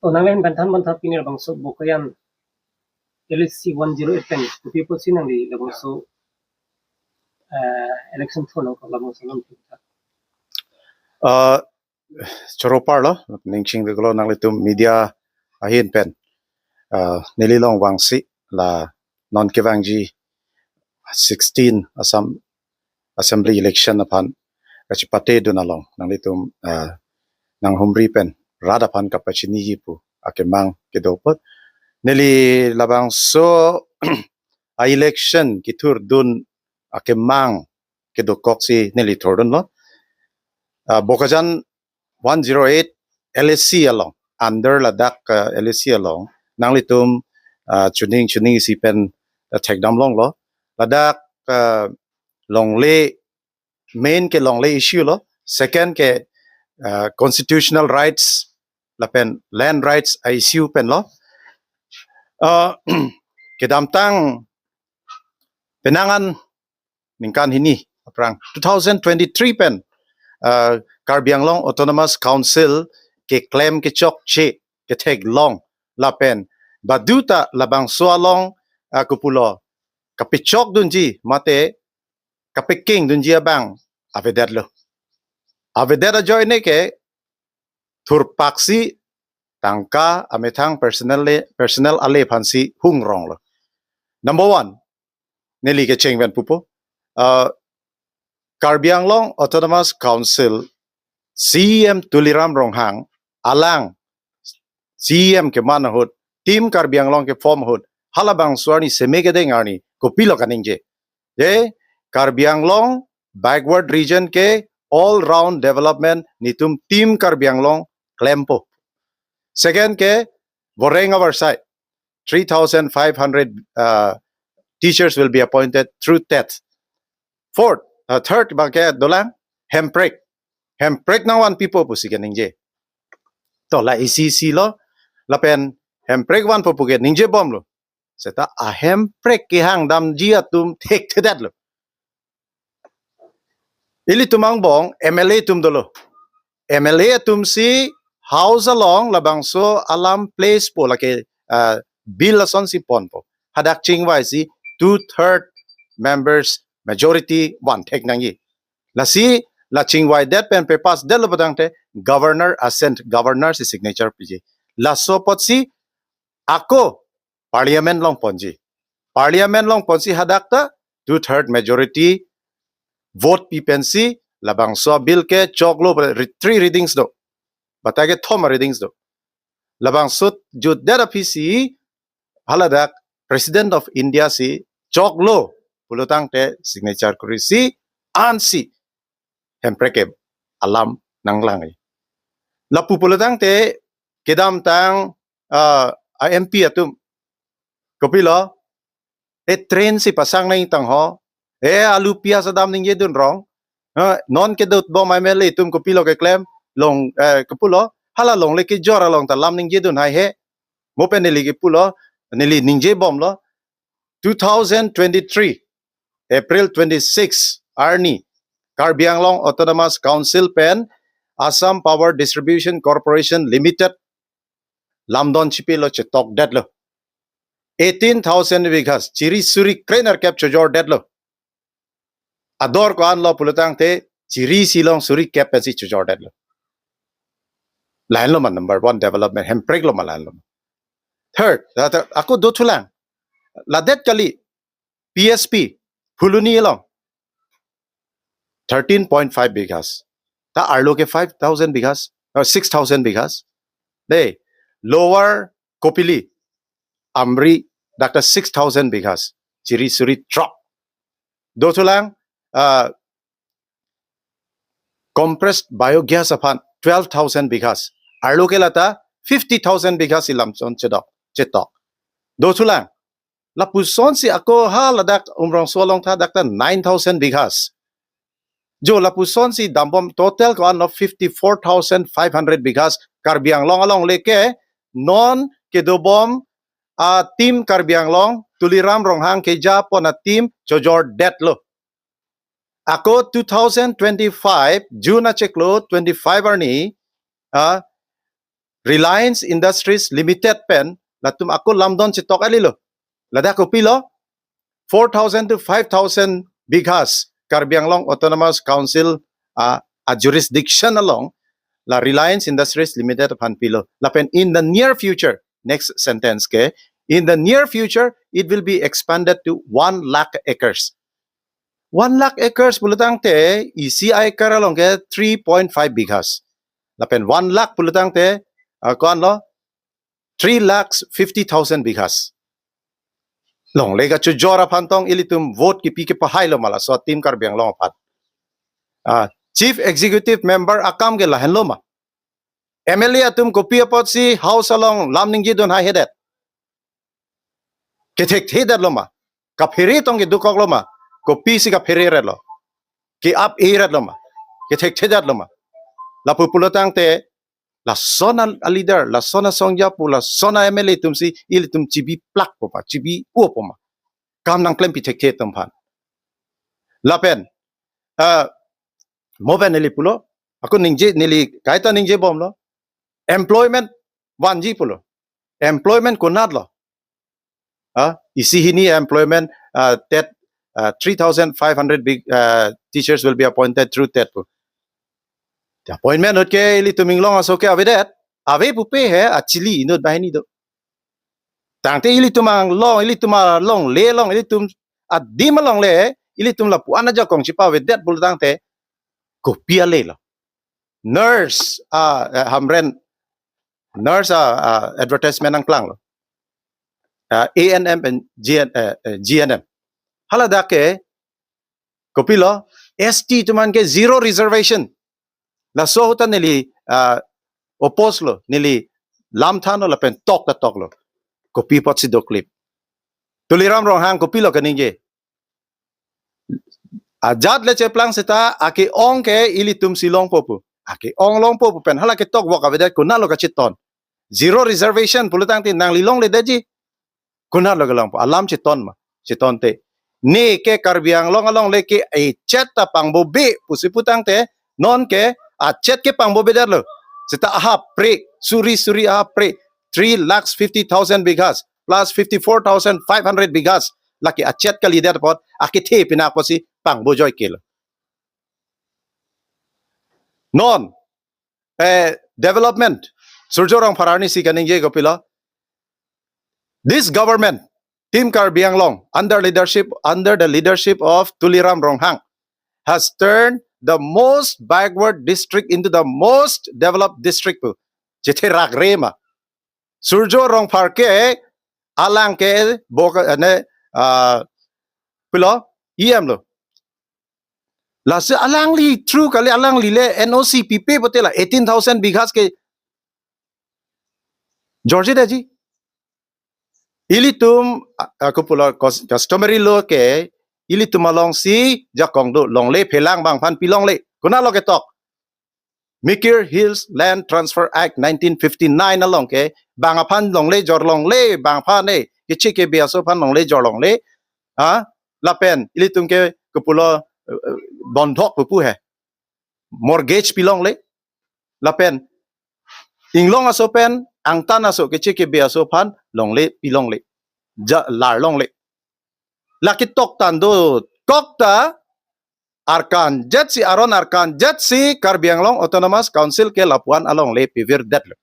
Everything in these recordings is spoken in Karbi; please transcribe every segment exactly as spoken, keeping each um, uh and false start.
To nangli pen than bang tha pini labangso Bokajan L A C one zero eight pen kopi apotsi nangli labangso, eh, election thur nangkok labangso alam thur tha. Uh, choro parlo, ning chingveklo nanglitum media ahin pen. Uh, neli along vangsi la non kevangji sixteen Assam Assembly election aphan kachepatedun along nanglitum, uh, nanghumri pen rat aphan kapachiniji pu akemang kedo apot. Neli labangso a-election kethurdun akemang kedokoksi neli thurdunlo. Uh, Bokajan one zero eight L A C along, under ladak, uh, L A C along, nanglitum, uh, chuning chuning isi pen, uh, thekdam longlo. Ladak, uh, longle, main ke longle issue lo. Second ke, uh, constitutional rights lapen land rights a-issue pen lo. Uh, kedamtang penang an ningkan hini aphrang two thousand twenty-three pen, uh, Karbi Anglong Autonomous Council keklem kechokche ketheklong lapen baduta labangso along, uh, kopulo kapechokdunji mate kapekengdunji abang avedetlo. Avedet ajoine ke thurpaksi tangka amethang personal le, personal ale aphansi hungronglo. Number one, neli kecheng pen pupo. Uh, Karbi Anglong Autonomous Council C E M Tuliram Ronghang alang C E M keman ahut, Team Karbi Anglong keform ahut, halabangso arni seme kedeng arni kopilo kaningje? Je, Karbi Anglong backward region ke all round development netum Team Karbi Anglong klempo. Second ke voreng avarsai, three thousand five hundred, uh, teachers will be appointed through TET. Fourth, uh, third bangke dolang hemprek. Hemprek nangvanpipo pusi keningje. To la isi isi lo, lapen hemprek vanpo pu keningje bomlo. Seta ahemprek kehangdamji atum thekthedetlo. Ilitum angbong M L A atum dolo. M L A atumsi House along labangso alam place po lake, uh, bill asonsi ponpo. Hadak chingvaisi two third members majority vanthek nangji. Lasi la chingvaidet pen pepassdetlo patangte governor assent, governor si signature piji. Laso apotsi ako parliament along ponji. Parliament along ponsi hadak ta two third majority vote pi pensi labangso bill ke choklo, re-, three readings do. Batai kethom readings do. Labangso jutdet aphisi haladak President of India si choklo pulotangte signature kurisi ansi hemprek ke alam nanglangji. Lapu pulotangte kedamtang, ah, a-M P atum kopilo, e train si pasang nangtang ho, e alu pias adam ningjedun rong, eh, non kedotbom M L A atum kopilo keklem, long, eh, kopulo, hala longle kejor along ta lam ningjedun haihe. Mo pen neli kepulo, neli ningjebomlo, two thousand twenty-three April twenty-six arni Karbi Anglong Autonomous Council pen Assam Power Distribution Corporation Limited lamdon chipilo, chetokdetlo. Eighteen thousand bighas, chiri suri krenerkep chojordetlo. Ador ko-anlo pulotangte chiri isi along suri kep pensi chojordetlo. Lahenlo ma number one development, hempreklo ma lahenlo ma. Third, ta, ta, ako dothulang. Ladet kali, P S P, Phuloni along, thirteen point five bighas. Ta arlo ke five thousand bighas, or six thousand bighas. Dei, Lower Kopili, Amri, dak ta six thousand bighas. Chiri suri throk. Dothulang, uh, compressed biogas aphan twelve thousand bighas. Arlo ke lata fifty thousand bighas ilamson chedok, chetok. Dothulang, lapusonsi ako ha ladak Umrongso along tha dak ta nine thousand bighas. Jo lapusonsi dambom total ko-anlo fifty-four thousand five hundred bighas Karbi Anglong alongle ke non kedobom a-team Karbi Anglong Tuliram Ronghang kejapon a-team chojordetlo. Ako two thousand twenty-five June achiklo twenty-five arni, ah, Reliance Industries Limited pen latum ako lamdon chetok alilo. Ladak kopilo, four thousand to five thousand bighas Karbi Anglong Autonomous Council, uh, a jurisdiction along la Reliance Industries Limited aphan pilo. Lapen in the near future, next sentence ke, in the near future, it will be expanded to one lakh acres. One lakh acres pulotangte, isi a-acre along ke three point five bighas. Lapen one lakh pulotangte, uh, ko-anlo, three lakhs fifty thousand bighas. Longle kachojor aphan tong ilitum vote kipi kepahailo ma laso Team Karbi Anglong aphan. Ah, Chief Executive Member akam ke lahenlo ma. M L A atum kopi apotsi House along lam ningjedun haihedet. Kethekthedetlo ma. Kaphere tong kedukoklo ma. Kopisi kaphereretlo. Ke-ap-eretlo ma. Kethekthedetlo ma. Lapu pulotangte, lason a-leader, lason asongja pu, lason a-M L A atumsi ilitum chibi plakpo pa, chibi-opo ma. Kam nangklem pithekthe atum aphan. Lapen, ah, mo pen neli pulo, ako ningje, neli kaita ningjebomlo. Employment vanji pulo. Employment konatlo? Ah, isi hini employment, ah, TET, ah, three thousand five hundred big, ah, teachers will be appointed through TET pu. Appointment ahut ke ilitum inglong aso ke avedet, ave pupe he, achili inut banghini do. Tangte ilitum anglong, ilitum alongle along, ilitum adim alongle, ilitum lapu-an ajakong chipavedet pulotangte, kopi ale lo. Nurse, ah, eh, Hamren, nurse, ah, ah, advertisement nangklanglo. Ah, A N M and G N, eh, eh, G N M. Haladak ke, kopilo, S T atum aphan ke zero reservation. Laso ahut ta neli, ah, oppose lo, neli lam thanlo lapen tok ta toklo. Kopi apotsi doklip? Tuliram Ronghang kopilo kaningje? Ajat le cheplang seta ake-ong ke ilitumsi longpo pu. Ake-ong longpo pu pen hala ketok vok avedet konatlo kacheton? Zero reservation pulotangte nangli longledetji. Konatlo kelongpo? Alam cheton ma? Chetonte. Ne ke Karbi Anglong alongle ke echet ta pangbobe pusi putangte, non ke achet ke pangbobedetlo. Seta ahap pre, suri suri ahap pre, three lakhs fifty thousand bighas plus fifty-four thousand five hundred bighas. Lake achet kalidet apot, akethe pinak apotsi pangbojoi kelo. Non, eh, development, Surjya Rongphar arnisi kaningje kopilo? This government, Team Karbi Anglong, under leadership, under the leadership of Tuliram Ronghang, has turned the most backward district into the most developed district pu. Chetherak re ma. Surjya Rongphar ke, alang ke bo ka, ne, ah, pilo, E M lo. Lasi alangli through kali, alangli le N O C pipe pote la eighteen thousand bighas ke jorjidetji. Ilitum, ah, ah, kopilo cus-, customary law ke, ilitum alongsi jakong do, longle phelang bang aphan pilongle. Konatlo ketok? Mikir Hills Land Transfer Act nineteen fifty-nine along ke, bang aphan longle jorlongle, bang aphan e, keche kebe aso aphan longle jorlongle, ah, lapen ilitum ke kopilo, eh, eh, bondhok pupu he. Mortgage pilongle. Lapen inglong aso pen angtan aso, keche kebe aso aphan longle pilongle. Ja, larlongle. Lake tok tando kok ta arkan jetsi, aron arkan jetsi Karbi Anglong Autonomous Council ke lapu-an alongle pivirdetlo.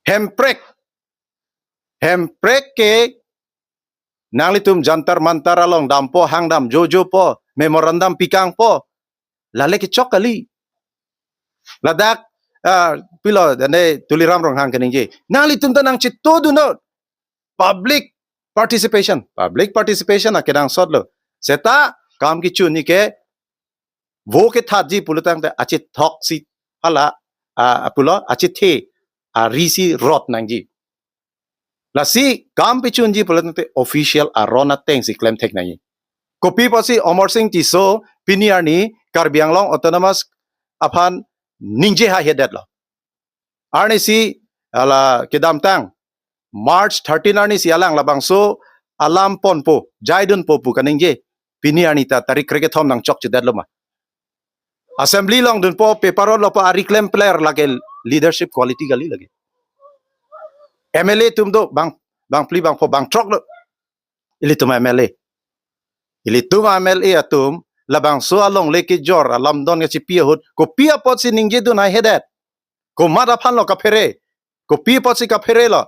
Hemprek. Hemprek ke nanglitum Jantar Mantar along dampo, hangdam jojopo, memorandum pikangpo. Lale kechok kali. Ladak, ah, pilo, dane Tuliram Ronghang kaningje, nanglitum ta nangchitodunnon. Public participation. Public participation akenangsotlo. Seta kam kechunji ke, vo kethatji pulotangte achithoksi hala, ah, pulo, achithe, ah, risi rot nangji. Lasi kam pechunji pulotangte official aron atengsi klemthek nangji. Kopi apotsi Amarsing Tisso pini arni Karbi Anglong Autonomous aphan ningje haihedetlo? Arnisi, hala kedamtang March thirteen arnisi alang labangso alam ponpo, jaidunpo pu kaningje. Pini arni ta tarik krekethom nangchokchedetlo ma? Assembly along dunpo, paper rotlopo, ari klempler lake leadership quality kali lake. M L A atum do bang, bangphli bangpho bangthrok do. Ilitum M L A. Ilitum M L A atum labangso alongle kejor alamdon kachipi ahut kopi apotsi ningjedun haihedet? Komat aphanlo kaphere? Kopi apotsi kapherelo?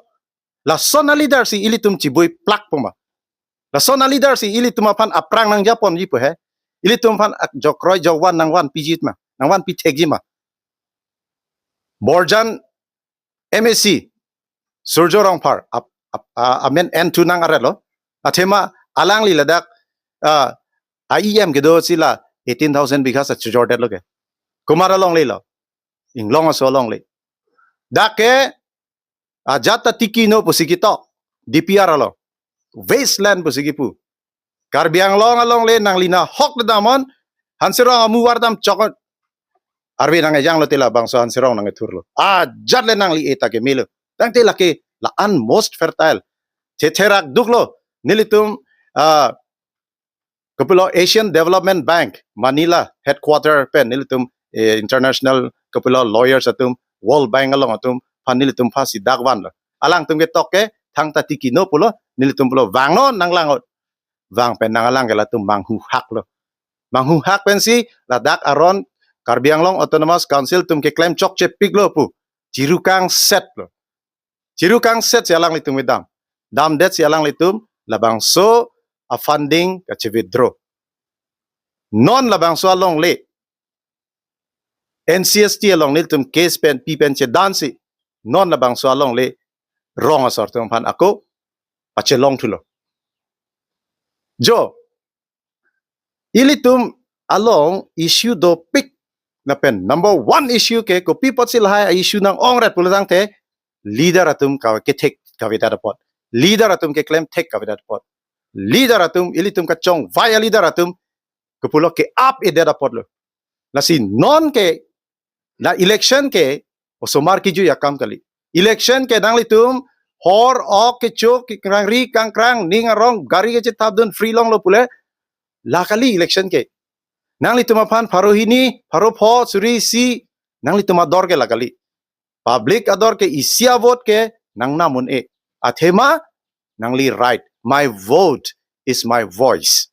Lason aleader si ilitum chibuiplak poma? Lason aleader si ilitum aphan aphrang nangjaponji pu he? Ilitum aphan ak-, jokroi jokvan nangvanpiji ma? Nangvanpi thekji ma? Borjan M A C, Surjo Rongphar, ap, ap, a, amen en thu nang arelo. Athema alangli ladak, a, a E M kedo si la eighteen thousand bighas achojordetlo ke. Komat alonglelo? Inglong aso alongle. Dak ke ajat ta tikino pusi ketok, D P R along. Wasteland pusi kepu. Karbi Anglong alongle nangli nahok damnon, Hanserong amu vardam chokot. Arve nang-ejanglote labangso Hanserong nang-ethurlo. Ajat le nangli eta kemelo. Tangte lake la-an most fertile. Thetherak duklo. Nelitum, ah, kopilo Asian Development Bank, Manila headquarter pen nelitum, eh, international kopilo lawyers atum, World Bank along atum aphan nelitum aphansi dak vanlo. Alangtum ketok ke thangta tikino pulo, nelitum pulo vangnon nanglang ahut. Vang pen nanglang ke latum manghuhaklo. Manghuhak pensi ladak aron Karbi Anglong Autonomous Council atum keklem chokchepiklo pu. Chirukangsetlo. Chirukangset si alanglitum kedam. Damdet si alanglitum labangso a-funding kachi-withdraw. Non labangso alongle N C S T along nelitum case pen pi pen chedansi non labangso alongle rong asor atum aphan ako pachelong thulo. Jo, ilitum along issue dopik lapen number one issue ke kopi apotsi lahai a-issue nang-ongret pulo tangte leader atum ka kethek kavedet apot. Leader atum keklem thek kavedet apot. Leader atum, ilitum kachongvai a-leader atum kopulo ke-ap-edet apotlo. Lasi non ke, la election ke osomar kejui akam kali. Election ke nanglitum hor ok kecho kekrangri kangkrang ning arong gari kechethapdun free longlo pule la kali election ke. Nanglitum aphan pharo hini, pharo pho, suri isi, nanglitum ador ke la kali. Public ador ke isi a-vote ke nangnam un-e. Athema nangli right. My vote is my voice.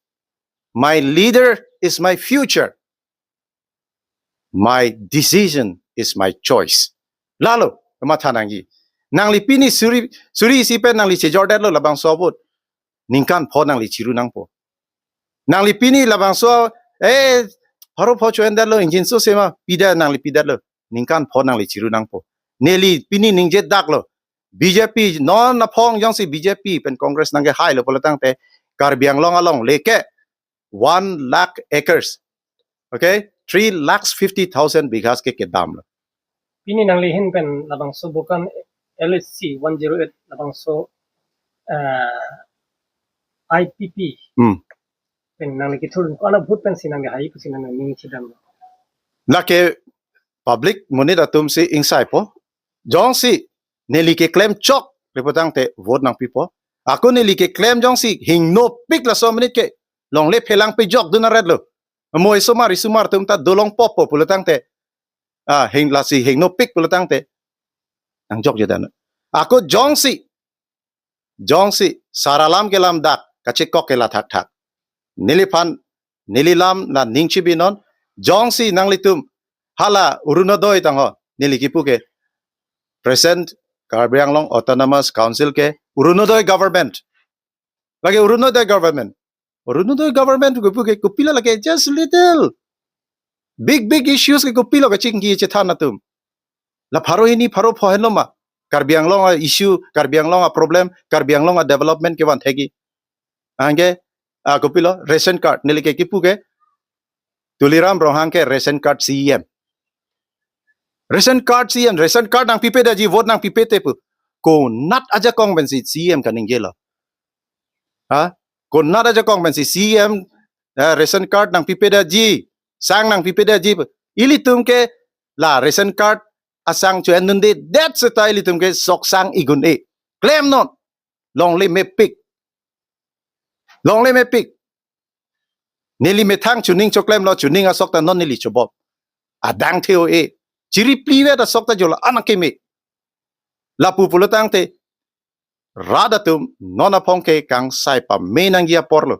My leader is my future. My decision is my choice. Lalo, matha nangji. Nangli pini suri, suri isi pen nangli chejordetlo labangso a-vote. Ningkan pho nangli chiru nangpo. Nangli pini labangso, eh, pharo pho cho-endetlo, ingjinso sema, pidet nangli pidetlo. Ningkan pho nangli chiru nangpo. Neli pini ningjedaklo. B J P, non aphong jongsi B J P pen Congress nangkehailo pulo tangte, Karbi Anglong alongle ke one lakh acres. Okay? Three lakhs fifty thousand bighas ke kedamlo. Pini nangli ahin pen labangso bukan L H C one zero eight labangso, eh, I P P. Hmm. Pen nangli kethur ko-an a-vote pensi nangli hai pusi nangli ning chedam? Lake public monit atumsi ingsaipo. Jongsi neli keklem chokle pulo tangte vote nangpipo. Ako neli keklem jongsi hingnopik laso amonit ke longle phelang pejokdun aretlo. Mo isomar isomar atum ta dolong popo pulo tangte, ah, hing lasi hingnopik pulo tangte nangjokjedan. Ako jongsi, jongsi sar alam kelamdak kachekok ke la thakthak. Neliphan, neli lam la ning chibinon, jongsi nanglitum hala Orunodoi tangho, neli kipu ke present Karbi Anglong Autonomous Council ke Orunodoi government. Lake Orunodoi government. Orunodoi government kipu ke kopilo lake just little. Big, big issues ke kopilo kachingki chethan atum. La pharo hini pharo pho henlo ma Karbi Anglong a-issue, Karbi Anglong a-problem, Karbi Anglong a-development kevan thekji. Anke, ah, kopilo, ration card, neli ke kipu ke, Tuliram Ronghang ke ration card C E M. Ration card C E M, ration card nangpipedetji, vote nangpipete pu. Konat ajakong pensi C E M kaningjelo? Ha? Konat ajakong pensi C E M, eh, ration card nangpipedetji, sang nangpipedetji pu. Ilitum ke la ration card asang cho-endunde, det seta ilitum ke sok sang igun-e. Klemnon. Longle mepik. Longle mepik. Neli methang chuning choklemlo, chuning asok ta non neli chobop. Adang theo-e. Chiri plivet asok ta jo la-an akeme. Lapu pulo tangte rat atum non aphong ke kangsai pame nangji aporlo.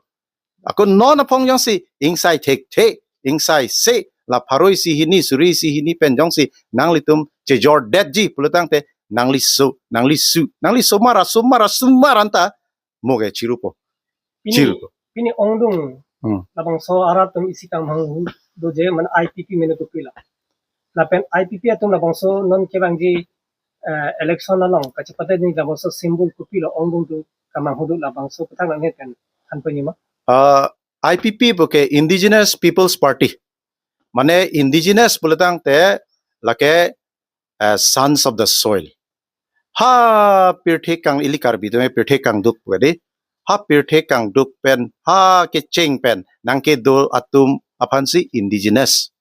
Ako non aphong jongsi ingsai thekthe, ingsai se, la pharo isi hini, suri isi hini pen jongsi nanglitum chejordetji pulo tangte nangliso, nanglisu, nangliso mara, sumara, sumara anta mo ke chirupo. Pini, chirupo. Pini ongdung, hmm, labangso arat atum isi kangmanghu doji mane I P P mene kopilo. Lapen I P P atum labangso non kevangji, eh, election along kachepateni labangso symbol kopilo ongdung atum kangmanghu do, labangso kethang nanghet kan, kan penima. Uh, I P P puke Indigenous People's Party. Mane indigenous pulo tangte lake, uh, sons of the soil. Ha pirthe kang, ili Karbi atum pirthe kangduk pu dei. Ha pirthe kangduk pen, ha kecheng pen nangkedo atum aphansi indigenous.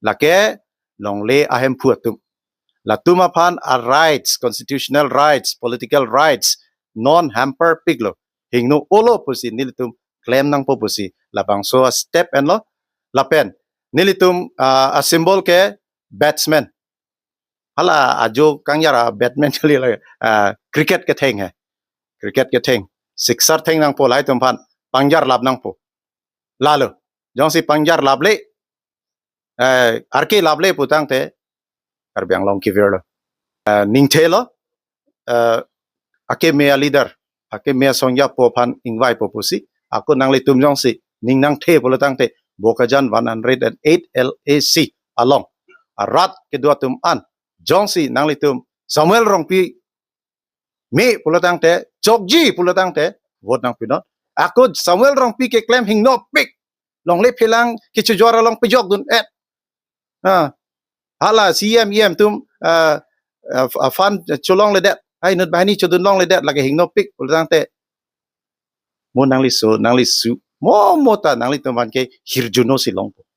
Lake longle ahemphu atum. Latum aphan a rights, constitutional rights, political rights non hamper piklo. Hingno olo pusi nelitum klem nangpo pusi labangso a step enlo. Lapen nelitum, ah, a symbol ke batsman. Hala ajo kangjara batsman chali la, ah, cricket ketheng he. Cricket ketheng. Sixer theng nangpo, lahai atum aphan pangjar lap nangpo. Lalo jongsi pangjar laple, eh, arke laple pu tangte Karbi Anglong kevirlo. Eh, ningthelo, eh, akeme a leader, akeme a songjapo aphan ingvaipo pusi, ako nanglitum jongsi ning nangthe pulo tangte Bokajan one hundred and eight L A C along arat kedo atum an jongsi nanglitum Samuel Rongpi me pulo tangte, chokji pulo tangte vote nangpinon. Ako Samuel Rongpi keklem hingnopik, longle phelang kechojor along pejokdun-et. Ah, hala C E M, E M atum, ah, ah, f-, ah, fund cholongledet, ai inut banghini chodunlongledet, lake hingnopik pulo tangte mo nangliso, nanglisu, mo mo ta nanglitum aphan ke hirjuno si longpo.